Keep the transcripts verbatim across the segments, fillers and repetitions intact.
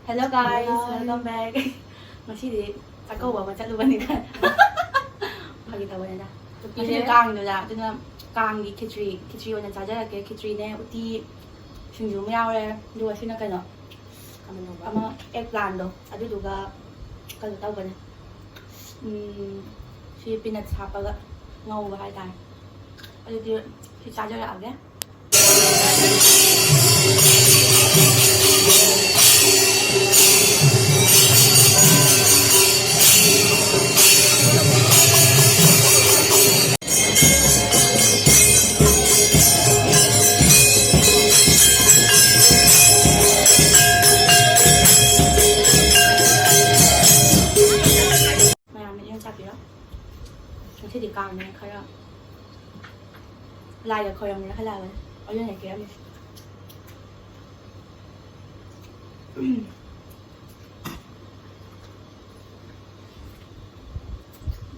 Hello guys, welcome back. ꯉꯁꯤꯗꯤ ꯆꯥꯛꯀꯧꯕ ꯑꯃ ꯆꯠꯂꯨꯕꯅꯤꯗ꯫ ꯐꯥꯒꯤ ꯇꯧꯕꯅꯤꯗ꯫ ꯉꯁꯤꯗꯤ ꯀꯥꯡꯅꯤꯗꯅ, ꯑꯗꯨꯅ ꯀꯥꯡꯒꯤ ꯈꯦꯆ꯭ꯔꯤ, ꯈꯦꯆ꯭ꯔꯤ ꯑꯣꯏꯅ ꯆꯥꯖꯔꯛꯀꯦ꯫ ꯈꯦꯆ꯭ꯔꯤꯅꯦ, ꯎꯇꯤ, ꯁꯤꯡꯖꯨ ꯑꯃ ꯌꯥꯎꯔꯦ꯫ ꯑꯗꯨꯒ ꯁꯤꯅ ꯀꯩꯅꯣ? ꯈꯥꯃꯦꯟ ꯑꯃ ꯑꯦꯛ ꯄ꯭ꯂꯥꯟꯗꯣ, ꯑꯗꯨꯗꯨꯒ ꯀꯩꯅꯣ ꯇꯧꯕꯅꯦ꯫ ꯎꯝ, ꯁꯤ ꯄꯤꯅꯠꯁ ꯍꯥꯞꯄꯒ ꯉꯧꯕ ꯍꯥꯏꯇꯥꯔꯦ꯫ ꯑꯗꯨꯗꯤ ꯁꯤ ꯆꯥꯖꯔꯛꯑꯒꯦ꯫ ꯃꯌꯥꯝꯅ ꯌꯦꯟ ꯆꯥꯕꯤꯔꯣ꯫ ꯉꯁꯤꯗꯤ ꯀꯥꯡꯅꯦ, ꯈꯔ ꯂꯥꯏꯒ ꯈꯣꯏꯔꯝꯃꯨꯔ ꯍꯜꯂꯛꯑꯕꯅꯦ꯫ ꯑꯗꯨꯅ ꯀꯦꯔꯝꯃꯤꯁꯦ꯫ ꯎꯝ꯫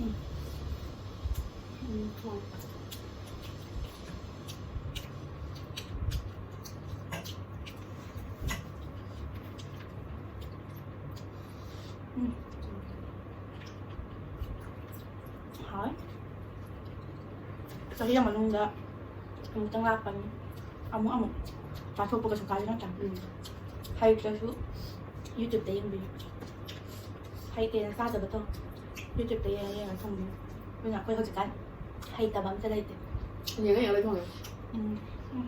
ꯎꯝ꯫ ꯎꯝ, ꯍꯣꯏ꯫ ꯎꯝ꯫ ꯍꯥꯎꯋꯦ꯫ ꯆꯍꯤ ꯑꯃ ꯃꯅꯨꯡꯗ ꯑꯃꯨꯛꯇꯪ ꯂꯥꯛꯄꯅꯤ꯫ ꯑꯃꯨꯛ ꯑꯃꯨꯛ ꯆꯥꯊꯣꯛꯄ ꯀꯩꯁꯨ ꯀꯥꯏꯗꯦ ꯅꯠꯇ꯭ꯔꯥ? ꯎꯝ꯫ ꯍꯩꯇ꯭ꯔꯁꯨ YouTube-ꯇ ꯌꯦꯡꯕꯤꯌꯨ꯫ ꯍꯩꯇꯦꯅ ꯆꯥꯗꯕ ꯇꯧ꯫ YouTube-ꯇ ꯌꯦꯡꯉ ꯌꯦꯡꯉ ꯊꯣꯡꯕꯤꯌꯨ꯫ ꯑꯗꯨꯅ ꯑꯩꯈꯣꯏ ꯍꯧꯖꯤꯛꯀꯥꯟ ꯍꯩꯇꯕ ꯑꯝꯇ ꯂꯩꯇꯦ꯫ ꯌꯦꯡꯉ ꯌꯦꯡꯉ ꯂꯣꯏ ꯊꯣꯡꯉꯦ꯫ ꯎꯝ꯫ ꯎꯝ꯫